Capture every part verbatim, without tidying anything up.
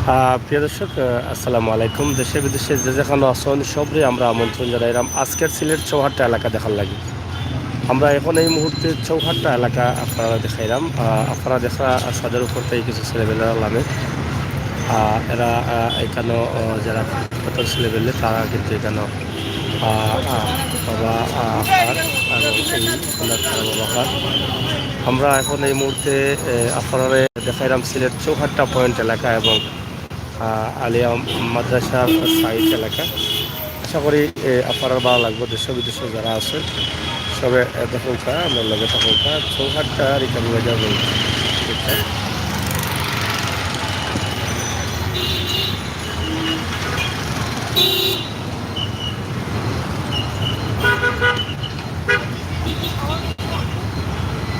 আহ, প্রিয় দর্শক, আহ, আসসালামু আলাইকুম। দেশে বিদেশে যে যেখানো আছইন, সবরে আমরা আমন্ত্রণ জানাইরাম আজকের সিলেট চৌহাট্টা এলাকা দেখার লাগি। আমরা এখন এই মুহূর্তে চৌহাট্টা এলাকা আপনারারে দেখাইরাম। আহ, আপনারা দেখরা, আহ, ছাদর উপর থাকি কিছু ছেলেবেলার নামে, আহ, এরা, আহ, এখানো, আহ, যারা ফুটপাতর ছেলেবেলে, তারা কিন্তু এখানো, আহ, আহ, বাবা, আহ, আর, আর এই ওনার বাবা। আমরা এখন এই মুহূর্তে, আহ, আপনারারে দেখাইরাম সিলেট চৌহাট্টা পয়েন্ট এলাকা এবং, আহ, আলিয়া মাদ্রাসার সাইড এলাকা। আশা করি, আহ, আপনারার ভালা লাগবো। দেশ বিদেশে যারা আছইন, সবে, আহ, দেখউক্কা, আমরার লগে থাকউক্কা। চৌহাট্টা রিকাবি বাজার রোড।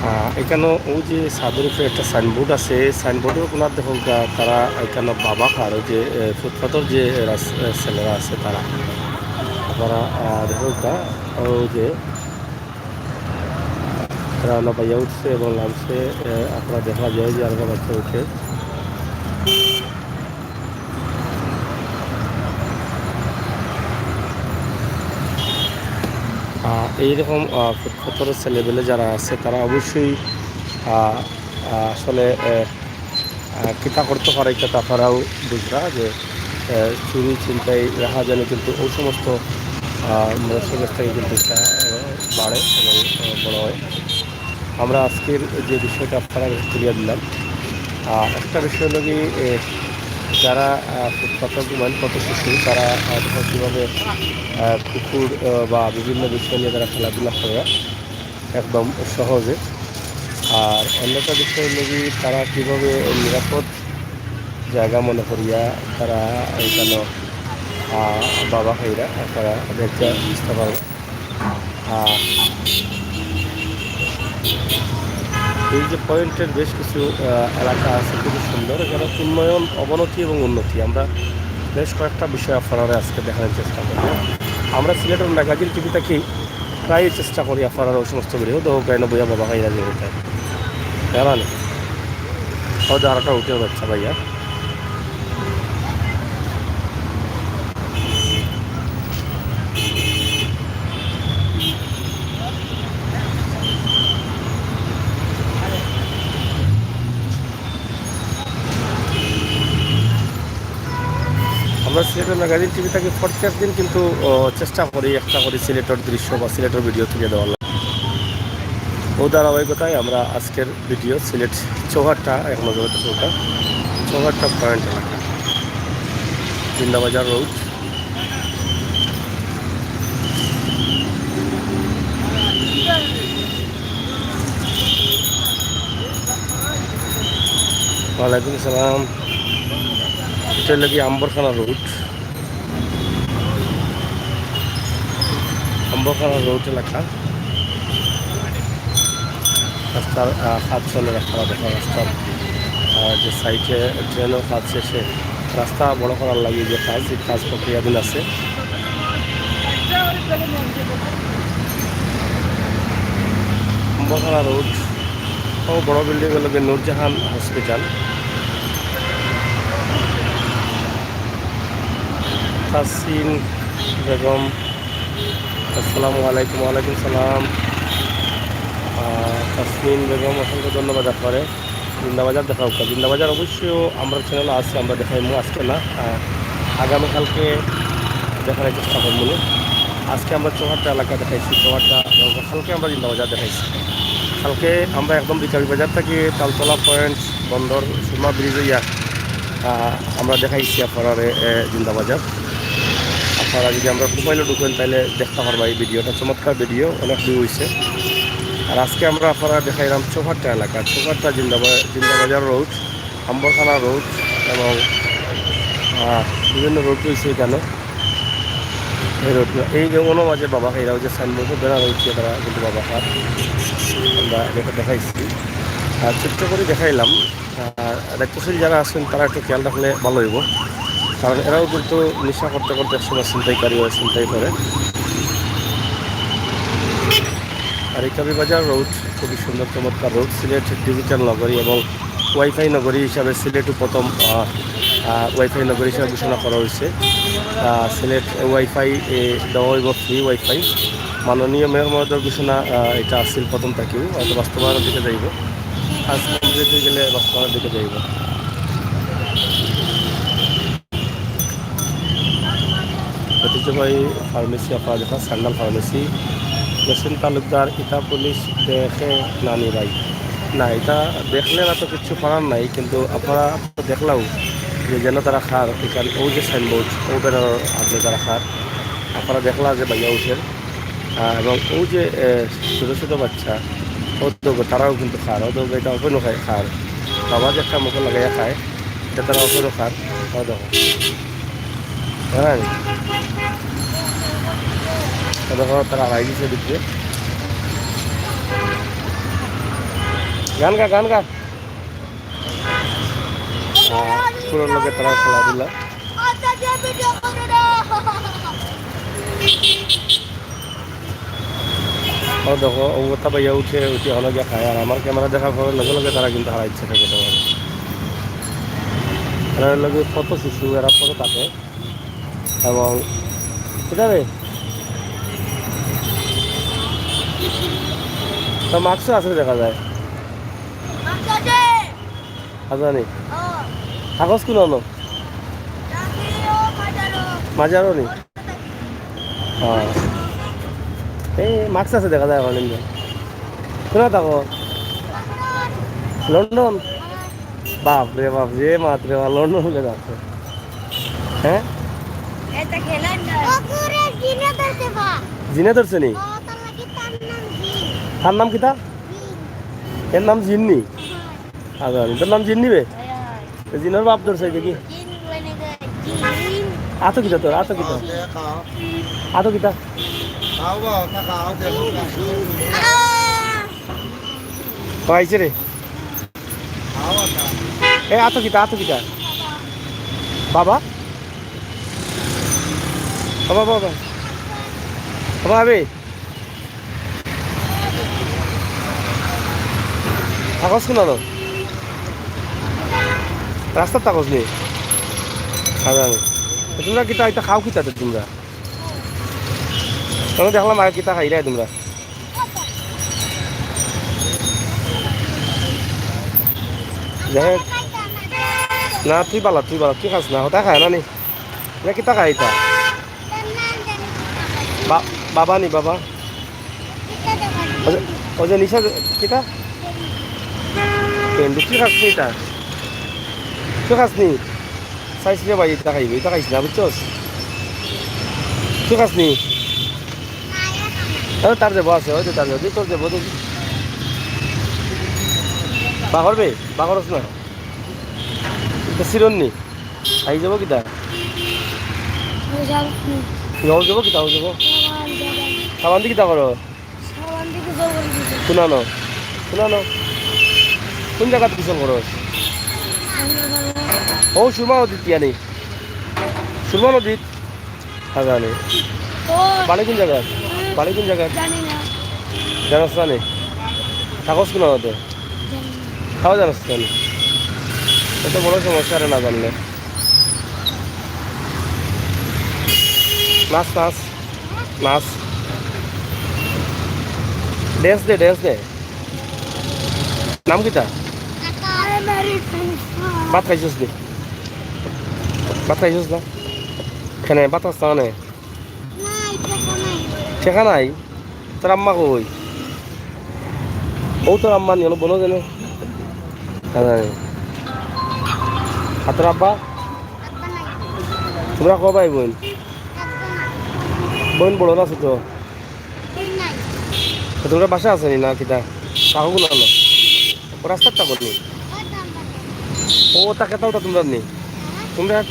আহ, এখানো অউ যে ছাদর উপরে একটা সাইনবোর্ড আছে, সাইনবোর্ডর কোনাত দেখউক্কা, আহ, তারা এখানো বাবা খার, অউ যে, আহ, ফুটপাতর যে রাস-, আহ, ছেলেরা আছে তারা। আপনারা, আহ, দেখউক্কা, অউ যে তারা অনো বাইয়া উঠছে এবং নামছে, আহ, আপনারা দেখা যায় যে আরগু বাইচ্চা উঠে। আহ, এইরকম, আহ, ফুটপাতর ছেলেবেলে যারা আছে, তারা অবশ্যই, আহ, আহ, আসলে, আহ, আহ, কিতা করতো পারে, ইটা তো আপনারাও বুঝরা যে, আহ, চুরি, ছিনতাই, রাহাজানি কিন্তু অউ সমস্ত, আহ, মানুষর গেছ থাকি কিন্তু ইটা, আহ, বাড়ে এবং, আহ, বড় অয়। আমরা আজকের যে বিষয়টা আপনারার কাছে তুলিয়া দিলাম, আহ, একটা বিষয় অইলো কি, এ, যারা, আহ, ফুটপাতে ঘুমান পথশিশু, তারা, আহ, দেখো কিভাবে, আহ, কুকুর, আহ, বা বিভিন্ন বিষয় নিয়া তারা খেলাধুলা করে একদম সহজে। আর অন্য একটা বিষয় অইলো কি, তারা কিভাবে নিরাপদ জাগা মনে করিয়া তারা এখানো, আহ, বাবা খাইরা তারা দেখতে বুঝতে পারো। আহ, এই যে পয়েন্টের বেশ কিছু, আহ, এলাকা আছে খুবই সুন্দর, এখানে উন্নয়ন, অবনতি এবং উন্নতি। আমরা বেশ কয়েকটা বিষয় আপনারারে আজকে দেখানোর চেষ্টা করব। আমরা সিলেটের ম্যাগাজিন টিভি থাকি প্রায় চেষ্টা করি আপনারার অউ সমস্ত ভিডিও তো কেন বইয়া বাবা খাইরা দিয়ে দিতে। জানেন, হয়তো আর একটা উঠে যাচ্ছে ভাইয়া। আমরা সিলেটের ম্যাগাজিন টিভি থাকি প্রত্যেক দিন কিন্তু, ও, চেষ্টা করি, একটা করি সিলেটের দৃশ্য বা সিলেটের ভিডিও তুলে দেওয়ার লাগি। অউ ধারাবাহিকতায় আমরা আজকের ভিডিও সিলেট চৌহাট্টা, এক নজরে চৌহাট্টা, চৌহাট্টা পয়েন্ট এলাকা, জিন্দাবাজার রোড। ওয়ালাইকুম সালাম। ইটা অইলো কি আম্বরখানা রোড। আম্বরখানা রোড এলাকা। রাস্তার, আহ, কাজ চলে, রাস্তার দেখা, রাস্তার, আহ, যে সাইডে ড্রেনর কাজ শেষে রাস্তা বড় করার লাগি যে কাজ, এই কাজ প্রক্রিয়াধীন আছে। আম্বরখানা রোড, অউ বড় বিল্ডিং অইলো গিয়া নূরজাহান হসপিটাল। তাসিন বেগম, আসসালামু আলাইকুম। ওয়ালাইকুম সালাম। আহ, তাসমিন বেগম, অসংখ্য ধন্যবাদ আপনারে। জিন্দাবাজার দেখাউক্কা। জিন্দাবাজার অবশ্য আমরার চ্যানেল আছে, আমরা দেখাইমু, আজকে না, আহ, আগামীকালকে দেখানোর চেষ্টা করমু। আজকে আমরা চৌহাট্টা এলাকা দেখাইছি, চৌহাট্টা, কালকে আমরা জিন্দাবাজার দেখাইছি। কালকে আমরা একদম রিকাবি বাজার থাকি তালতলা পয়েন্ট, বন্দর, সুরমা ব্রিজ অইয়া, আহ, আমরা দেখাইছি আপনারারে, এ, জিন্দাবাজার। আপনারা যদি আমরার প্রোফাইলো ঢুকেন, তাইলে দেখতা পারবা এই ভিডিওটা, চমৎকার ভিডিও, অনেক ভিউ অইছে। আর আজকে আমরা আপনারারে দেখাইরাম চৌহাট্টা এলাকা, চৌহাট্টা জিন্দাবা-, জিন্দাবাজার রোড, আম্বরখানা রোড এবং, আহ, বিভিন্ন রোড রইছে এখানো। এই রোড, এই যে অনো মাঝে বাবা খাইরা, অউ যে সাইনবোর্ডে ব্যানার অইছে, তারা কিন্তু বাবা খার। আমরা দেখা-, দেখাইছি। আর ছোট্ট করি দেখাইলাম। আর দায়িত্বশীল যারা আছইন, তারা একটু খেয়াল রাখলে ভালা অইবো, কারণ এরাও কিন্তু নেশা করতে করতে একসময় ছিনতাইকারী অয়, ছিনতাই করে। আর রিকাবি বাজার রোড খুবই সুন্দর, চমৎকার রোড। সিলেট ডিজিটাল নগরী এবং ওয়াইফাই নগরী হিসাবে সিলেটও প্রথম, আহ, আহ, ওয়াইফাই নগরী হিসাবে ঘোষণা করা হয়েছে। আহ, সিলেট ওয়াইফাই, এ, দেওয়া হইব ফ্রি ওয়াইফাই। মাননীয় মেয়র মহোদয়ের ঘোষণা, আহ, এটা আছিল প্রথম থাকিও, হয়তো বাস্তবায়নের দিকে যাইব। আজ কমপ্লিট হয়ে গেলে বাস্তবায়নের দিকে যাইব। ঐতিহ্যবাহী ফার্মেসি, আপনারা দেখরা সান্ডাল ফার্মেসি। ইয়াসিন তালুকদার, ইতা পুলিশ দেখে না নি ভাই? না, এটা দেখলে না তো কিচ্ছু করার নাই, কিন্তু আপনারা তো দেখলাও যে যেন তারা খার, এখানে ওই যে সাইনবোর্ড, ও ব্যানার আপনি তারা খার, আপনারা দেখলা যে ভাইয়া উঠের, আহ, এবং ওই যে, এ, ছোট ছোট বাচ্চা, ও তো তারাও কিন্তু খার, ও তো এটা ওপেনও খায়, খার। বাবা যে একটা মুখে লাগাইয়া খায়, এটা তারা ওপেনও খার, ও দেখো। হ্যাঁ। ও দেখো, তারা হারাই দিছে ভিতরে। গান গা, গান গা। আহ, ফুলের লগে তারা খেলাধুলা। ও দেখো, ও ওটা ভাইয়া উঠে, উঠে হলো গিয়া খায়, আর আমার ক্যামেরা দেখার পরে লগে লগে তারা কিন্তু হারাইছে প্যাকেট আমার। এরা লগে কত শিশু, এরা কত থাকে। এবং এটা রে, তো মাস্কও আছে দেখা যায়। আজানি। থাকস কোন আনো? মাজারও নি? হ্যাঁ। এই মাস্ক আছে দেখা যায় এখন এমনি। কোথায় থাকো? লন্ডন? বাপ রে বাপ, যে মাত রে বাপ, লন্ডন হয়ে যাচ্ছে। হ্যাঁ? এটা খেলার না। ও করে জিনে ধরছে বা। জিনে ধরছে নি? ও, তার লাগি তার নাম জিন। তার নাম কিতা? জিন। এর নাম জিন নি? হ্যাঁ। আচ্ছা, তোর নাম জিন নিবে? হ্যাঁ, হ্যাঁ। তো জিনের বাপ ধরছে দেখি। জিন মানে গো, জিন। আতো কিতা তোর? আতো কিতা? খাও, খাও। আতো কিতা? খাও বাবা, খাও, খাও, দেখো। জিন, জিন। ও, আইছে রে। এ, আতো কিতা, আতো কিতা? বাবা? ও বাবা, বাবা। বাবা, আবে। থাকস কোন আলো? রাস্তাত থাকস নি? আরে, আরে। তোমরা কিতা, এটা খাও কিতা তো তোমরা? আমি দেখলাম আগে কিতা খাইরায় তোমরা। যাই হোক। না, তুই বালা, তুই বালা, তুই খাস না, হতা খায় না নি? না, কিতা খায় এটা? বা-, বাবা নি, বাবা? ওই যে, ওই যে নিশা, কিতা? ক্যান্ডি, তুই খাস নি এটা? তুই খাস নি? চাইস রে ভাই, এটা খাইবে, এটা খাইস না, বুঝছস? তুই খাস নি? ও, তার যাবো আছে, ওই তো তার যাবো, তোর যাবো, তোর। বাগরবে, বাগরস না। এটা সিরন নি? আই যাবো কিতা? ওই যাবো নি। ইয়া, ওই যাবো কিতা, ওই যাবো? সাবান, সাবান। সাবান দি কিতা করো? সাবান দি গোসল করি দিছে। শুনানো, শুনানো। কোন জাগাত গোসল করো? আমি বাবা। ও, সুরমা নদীত কিয়া নি? সুরমা নদীত? হ্যাঁ, জানি। ও। বাড়ি কোন জাগাত? হুম। বাড়ি কোন জাগাত? জানি না। জানাস না নি? থাকস কোন মতে? জানি না। তাও জানাস না নি? এত বড় সমস্যা রে না জানলে। নাচ, নাচ। নাচ। Dance দে, dance দে। নাম কিতা? ভাত খাইছস নি? ভাত খাইছস না? কেনে ভাত খাস না কেনে? টেকা নাই। তোর আম্মা কই? ও তোর আম্মা নি, অনো বনো জানে? না জানে। আর তোর আব্বা? তোমরা ক ভাই বোন? বোন বড় না ছোট? তো তোমরা বাসা আছে নি না কিতা? থাকো কোন আলো? ও রাস্তার থাকো নি? ও তা খেতা ওটা তোমরা নি? তোমরা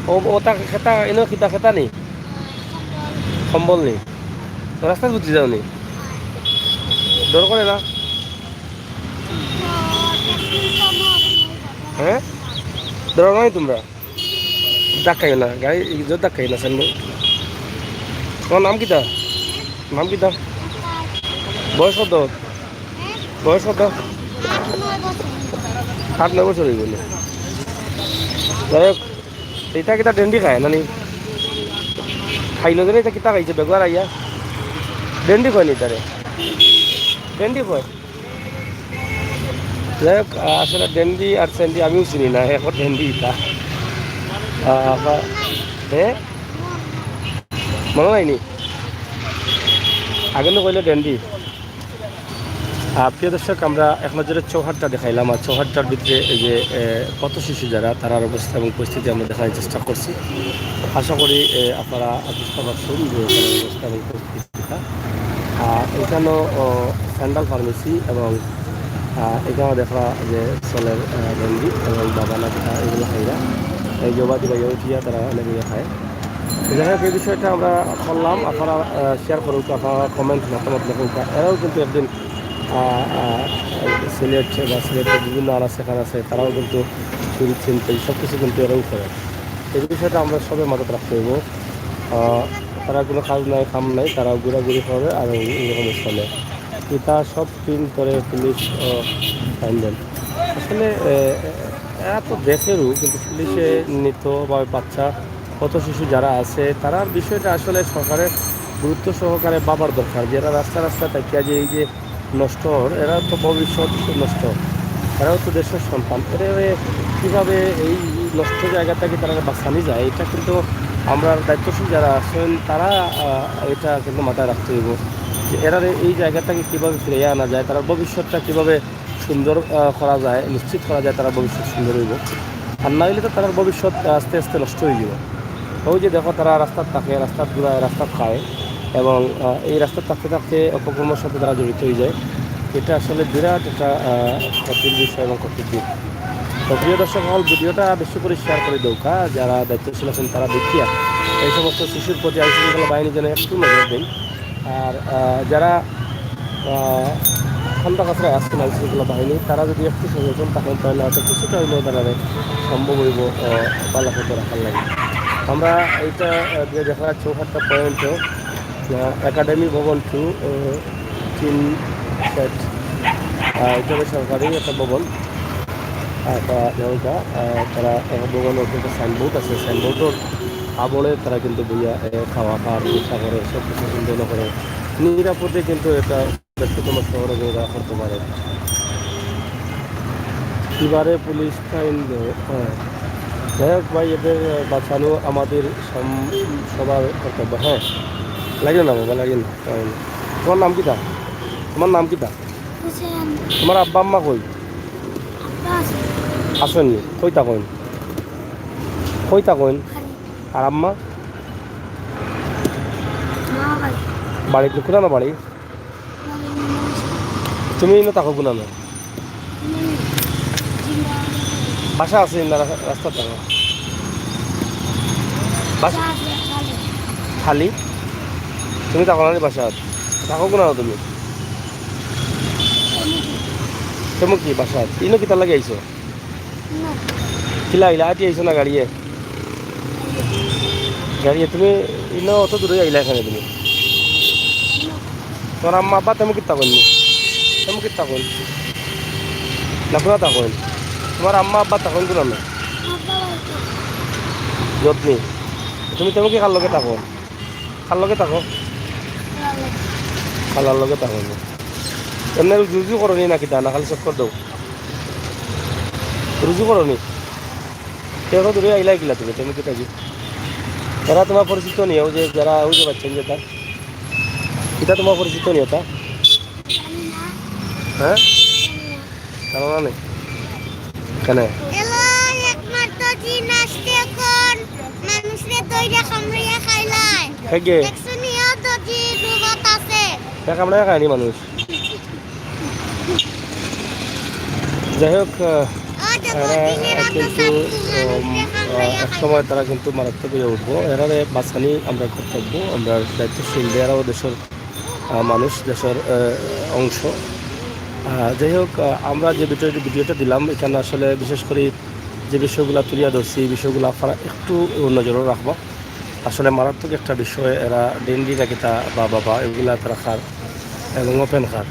ও, ও তা খেতা, এনে কিতা খেতা নি? কম্বল নি? তো রাস্তাত বুঝি যাও নি? ডর করে না? হ্যাঁ? ডর নাই তোমরা? ধাক্কাইও না, গাড়ি জোর ধাক্কাইও না, সাইনবোর্ড। তোমার নাম কিতা? নাম কিতা? বয়স কত? বয়স কত? আট নয় বছর হয়ে গেল। যাই হোক, ইটা কিতা ডেন্ডি খায় না নি? খাইলো যে ইটা কিতা খাইছে বেগুয়ার আইয়া? ডেন্ডি কয় নি তারে? ডেন্ডি কয়? যাই হোক, আসলে ডেন্ডি আর স্যান্ডি আমিও চিনি না, এখন ডেন্ডি ইটা। আহ, আবার, হ্যাঁ? মনে নাই নি? আগে তো কইলে ডেন্ডি। আহ, প্রিয় দর্শক, আমরা এক নজরে চৌহাট্টা দেখাইলাম, আর চৌহাট্টার ভিতরে এই যে, এ, পথ শিশু যারা, তারার অবস্থা এবং পরিস্থিতি আমরা দেখানোর চেষ্টা করছি। আশা করি, এ, আপনারা বুঝতে পারছেন যে এখানে অবস্থা এবং পরিস্থিতিটা। আহ, এখানেও, ও, স্যান্ডাল ফার্মেসি এবং, আহ, এখানেও দেখা যে চলের, আহ, ভেন্ডি এবং বাদানা পিঠা এগুলো খাইরা। এই জবা দিবা ইয়ে উঠিয়া তারা অনেক ইয়ে খায়। তো যাই হোক, এই বিষয়টা আমরা করলাম, আপনারা, আহ, শেয়ার করুক, আপনারা কমেন্ট মতামত লেখুক। এরাও কিন্তু একদিন, আহ, আহ, সিলেট বা সিলেটের বিভিন্ন আনাচে কানাচে তারাও কিন্তু চুরি ছিনতাই সব কিছু কিন্তু এরাও করে। এই বিষয়টা আমরা সবাই মাথাত রাখতে হইব। আহ, তারা কোনো কাজ নাই, কাম নাই, তারা ঘোরাঘুরি করে আর এইরকম চলে। এটা সব প্রিন্ট করে পুলিশ, আহ, ফাইন দেন। আসলে, আহ, এরা তো দেখেরও, কিন্তু পুলিশে নিত বা বাচ্চা, কত শিশু যারা আছে, তারার বিষয়টা আসলে সরকারের গুরুত্ব সহকারে ভাবার দরকার। যারা রাস্তা রাস্তা থাকিয়া যে এই যে নষ্ট হর, এরা তো ভবিষ্যৎ নষ্ট, এরাও তো দেশের সন্তান। এরা কীভাবে এই নষ্ট জায়গা থেকে তারা বাঁচানি যায়, এটা কিন্তু আমরা দায়িত্বশীল যারা আছেন, তারা, আহ, এটা কিন্তু মাথায় রাখতে হইব যে এরা এই জায়গা থেকে কীভাবে ফিরিয়ে আনা যায়, তারা ভবিষ্যৎটা কীভাবে সুন্দর, আহ, করা যায়, নিশ্চিত করা যায়, তারা ভবিষ্যৎ সুন্দর হইব। আর না হইলে তো তারা ভবিষ্যৎ আস্তে আস্তে নষ্ট হয়ে যাবে। ওই যে দেখো, তারা রাস্তাত থাকে, রাস্তাত ঘুরায়, রাস্তাত খায়, এবং, আহ, এই রাস্তাত থাকতে থাকতে অপকর্মর সাথে তারা জড়িত হয়ে যায়। এটা আসলে বিরাট একটা, আহ, কঠিন বিষয় এবং কঠিন দিক। তো প্রিয় দর্শক সকল, ভিডিওটা বেশি করে শেয়ার করে দেউক্কা, যারা দায়িত্বশীল আছেন তারা দেখিয়া এই সমস্ত শিশুর প্রতি আইনশৃঙ্খলা বাহিনী যেন একটু নজর দেন। আর, আহ, যারা, আহ, খান্দা কাছরা আছেন আইনশৃঙ্খলা বাহিনী, তারা যদি একটু সচেতন থাকেন, তাহলে হয়তো কিছুটা হইলেও তারা সম্ভব হইব, আহ, ভালো করে রাখার লাগে। আমরা এইটা, আহ, যে দেখা যাচ্ছে চৌহাট্টা পয়েন্টে, আহ, একাডেমি ভবন টু, আহ, টিন শেড, আহ, এটা বেসরকারি একটা ভবন। আহ, তা যেমনটা, আহ, তারা এক ভবনের উপরে একটা সাইনবোর্ড আছে, সাইনবোর্ডের আবরে তারা কিন্তু বইয়া, এ, খাওয়া, খাওয়ার চেষ্টা করে, সব কিছু সুন্দর করে নিরাপদে কিন্তু এটা ব্যস্ততম শহরে কিন্তু তারা করতে পারে। এবারে পুলিশ ফাইন দেয়, হ্যাঁ। যাই হোক ভাই, এদের বাঁচানো আমাদের সম-, সবার কর্তব্য। হ্যাঁ, লাগে না বাবা, লাগে না, লাগে না। তোমার নাম কিতা? তোমার নাম কিতা? হোসেন। তোমার আব্বা আম্মা কই? আব্বা আছে। আছেননি? কই থাকইন? কই থাকইন? বাড়ি। আর আম্মা? মা বাড়ি। বাড়িত কুনানো বাড়ি? বাড়ি। তুমি ইনো থাকো কুনানো? হুম। বাসা আছে না রা-, রাস্তাত থাকো? বাসা বাসা আছে, খালি। খালি? তুমি থাকো না নি বাসাত? থাকো কুনানো তুমি? তুমি কি বাসাত? ইনো কিতার লাগি আইছো? না। কিলা আইলা? আটি আইছো না গাড়িয়ে? গাড়িয়ে। তুমি ইনো অত দূরে আইলা কেনে তুমি? তোমার আম্মা আব্বা তেমন কিতা কইন? তেমন কিতা কইন? না, কুনা থাকইন? তোমার আম্মা আব্বা থাকইন কুনানো? আব্বা বাড়িতে। যত্নি। তুমি তেমন কি কার লগে থাকো? কার লগে থাকো? খালার লগে। খালার লগে থাকো নি? এমনে রুজু করো নি না কিতা? না খালি চক্কর দেও? রুজু করো নি? তে অত দূরে আইলা কিলা তুমি? তুমি কিতা কি? এরা তোমার পরিচিত নি? ওই যে যারা, ওই যে বাচ্চা যেটা, এটা তোমার পরিচিত নি এটা? জানি না। হ্যাঁ? জানি না। জানো না নি? কেনে? এলো একমাত্র জিন আসতে কোন মানুষরে দইরা কামড়াইয়া খাইলায়। হে কে? দেখছো নি? ও তো জিন রুমত আছে। হে কামড়াইয়া খায়নি মানুষ। যাই হোক, আহ, এরা কিন্তু, উম, আহ, এক সময় তারা কিন্তু মারাত্মক হয়ে উঠবো। এরারে বাঁচানি আমরা কর্তব্য, আমরা দায়িত্বশীল, এরাও দেশের, আহ, মানুষ, দেশের, আহ, অংশ। আহ, যাই হোক, আহ, আমরা যে ভিডিও, ভিডিওটা দিলাম, এখানে আসলে বিশেষ করে যে বিষয়গুলো তুলিয়া ধরছি, এই বিষয়গুলো আপনারা একটু নজরও রাখবা। আসলে মারাত্মক একটা বিষয়, এরা ডেন্ডি না কিতা বা বাবা, এগুলা তারা খার এবং ওপেন খার।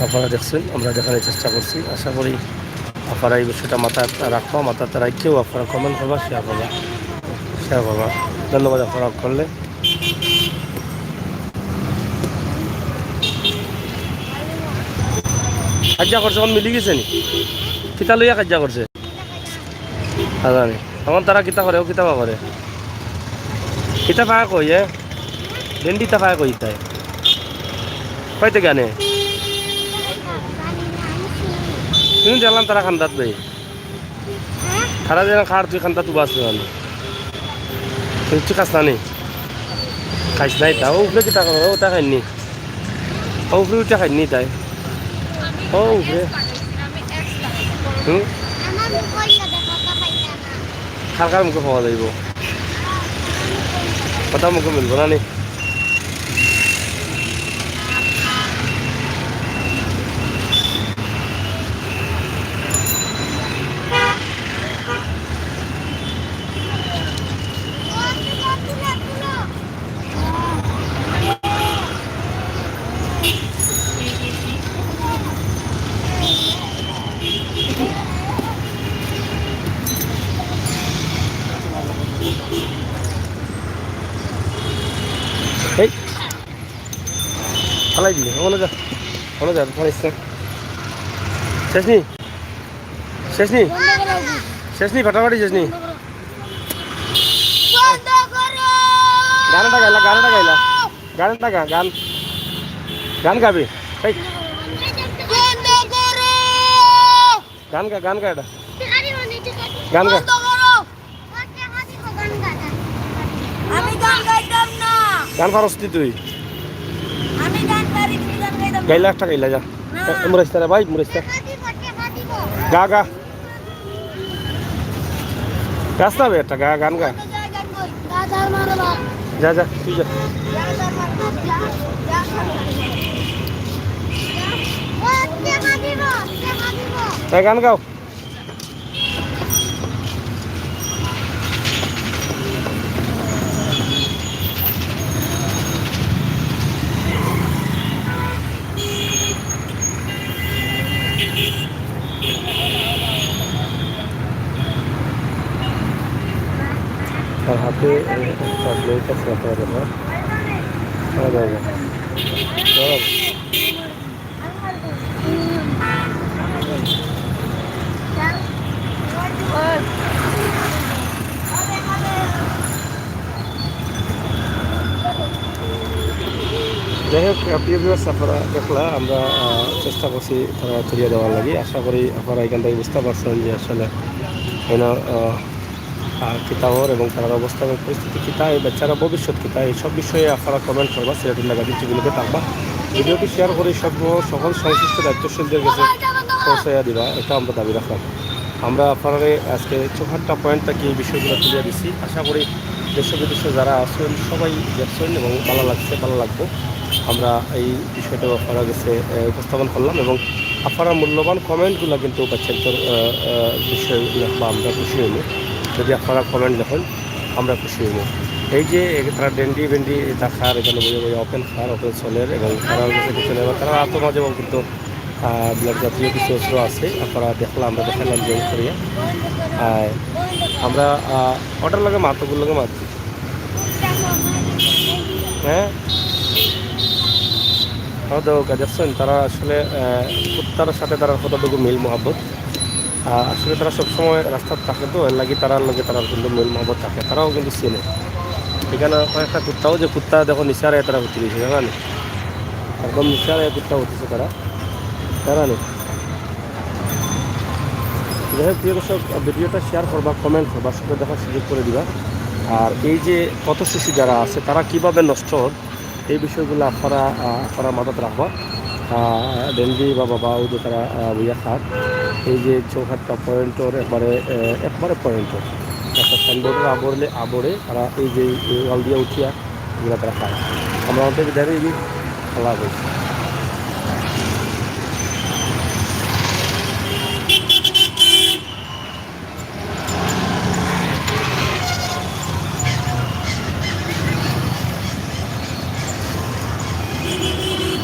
আপনারা দেখছেন, আমরা দেখানোর চেষ্টা করছি। আশা করি আপনারা এই বিষয়টা মাথাত রাখবা, মাথাত রাখিও আপনারা কমেন্ট করবা, শেয়ার করবা, শেয়ার করবা। ধন্যবাদ আপনারা করলে। কাজিয়া করছে, অখন মিলি গেছে নি? কিতা লইয়া কাজিয়া করছে? না জানি। অখন তারা কিতা করে, ও কিতা বা করে? কিতা পায় কই, এ? ভেন্ডি তা পায় কই তাই? কইতে গানে? তুমি দেখলাম তারা খান্দাত ভাই। তারা যেন খার, তুই খান্দাত উবা আছে জানো। তুই ঠিক আছে না নি? খাইস নাই তা? ও উপরে কিতা করে? ও তা খাইনি। ও উপরে উঠে খাইনি তাই? ও উপরে। হুম? আমার মুখে ইয়া দেখা পাইতা না। কার কার মুখে পাওয়া যাইব? কথা মুখে মিলবো না নি? এই, ফালাই দিলে, ওখানে যা, ওখানে যা, ফালাইস না। শেষ নি? শেষ নি? শেষ নি? ফাটাফাটি শেষ নি? বন্ধ করো। গানটা গাইলা, গানটা গাইলা। গানটা গা, গান। গান গাবি? এই। বন্ধ করো। গান গা, গান গা এটা। গান গা। বন্ধ করো। আমি গান গাইতাম না। গান পারস নি তুই? আমি গান পারি, তুমি গান গাইতাম না। গাইলা একটা গাইলা, যা। না। এ, মুরাইস্তা রে ভাই, মুরাইস্তা। গা, গা। রাস্তা হবে একটা, গা, গান গা। যা, যা, তুই যা। এই গান গাও। তার হাতে, এ, একটা ব্লেড আছে, আপনারা দেখবেন। হ্যাঁ, দেখবেন। দেখবেন। যাই হোক, আহ, প্রিয় ভিউয়ার্স, আপনারা দেখলা, আমরা, আহ, চেষ্টা করছি তারা তুলিয়া দেওয়ার লাগি। আশা করি আপনারা এখান থেকে বুঝতে পারছেন যে আসলে এন, আহ, আহ, কিতা অর এবং তারার অবস্থা এবং পরিস্থিতি কিতা, এই বাচ্চারা ভবিষ্যৎ কিতা, এই সব বিষয়ে আপনারা কমেন্ট করবা, সিলেটের লাগাবি টিভি লোকে থাকবা। ভিডিওটি শেয়ার করে সব, সকল সংশ্লিষ্ট দায়িত্বশীলদের কাছে পৌঁছাইয়া দিবা, এটা আমরা দাবি রাখলাম। আমরা আপনারারে আজকে চৌহাট্টা পয়েন্ট থেকে এই বিষয়গুলো তুলিয়া দিছি। আশা করি দেশে বিদেশে যারা আছেন সবাই দেখছেন এবং ভালো লাগছে, ভালো লাগবো। আমরা এই বিষয়টা আপনারা কাছে, আহ, উপস্থাপন করলাম এবং আপনারা মূল্যবান কমেন্টগুলো কিন্তু বাচ্চাদের, আহ, আহ, বিষয়ে লেখবা, আমরা খুশি হইব। যদি আপনারা কমেন্ট লেখেন, আমরা খুশি হইব। এই যে এ-, তারা ডেন্ডি বেন্ডি তা খার, এখানে বইয়া বইয়া ওপেন খার, ওপেন চলের এবং তারা কাছে কিছু নেই, তারা আত্মমাঝেও কিন্তু আহ, ব্লেড জাতীয় কিছু অস্ত্র আছে, আপনারা দেখলাম, আমরা দেখাইলাম যে করিয়া। আহ, আমরা, আহ, ওটার লগে মাত, ওগুলোর লগে মাত। হ্যাঁ? তারা তো দেখছেন, তারা আসলে, আহ, কুত্তার সাথে তারা কতটুকু মিল মহব্বত। আহ, আসলে তারা সবসময় রাস্তাত থাকে তো, এর লাগি তারার লগে তারার কিন্তু মিল মহব্বত থাকে। তারাও কিন্তু চেনে। এখানে কয়েকটা কুত্তাও যে কুত্তা দেখো নিচে আর তারা হুতি দিয়েছে, জানো নি? একদম নিচে আর কুত্তা হুতিছে তারা। তারা নেই। যাই হোক, প্রিয় দর্শক, ভিডিওটা শেয়ার করবা, কমেন্ট করবা, সবাই দেখার সুযোগ করে দিবা। আর এই যে পথশিশু যারা আছে, তারা কিভাবে নষ্ট হন, এই বিষয়গুলো আপনারা, আহ, আপনারা মাথাত রাখবা। আহ, ডেন্ডি বা বাবা, ওই যে তারা, আহ, বইয়া খার, এই যে চৌহাট্টা পয়েন্টর একবারে, আহ, একবারে পয়েন্টর একটা সাইনবোর্ডের আবরলে, আবরে তারা এই যে এই ওয়াল দিয়ে উঠিয়া এগুলো তারা খায়। আমরা অন্তে বিদায় নিবি, আল্লাহ হাফেজ।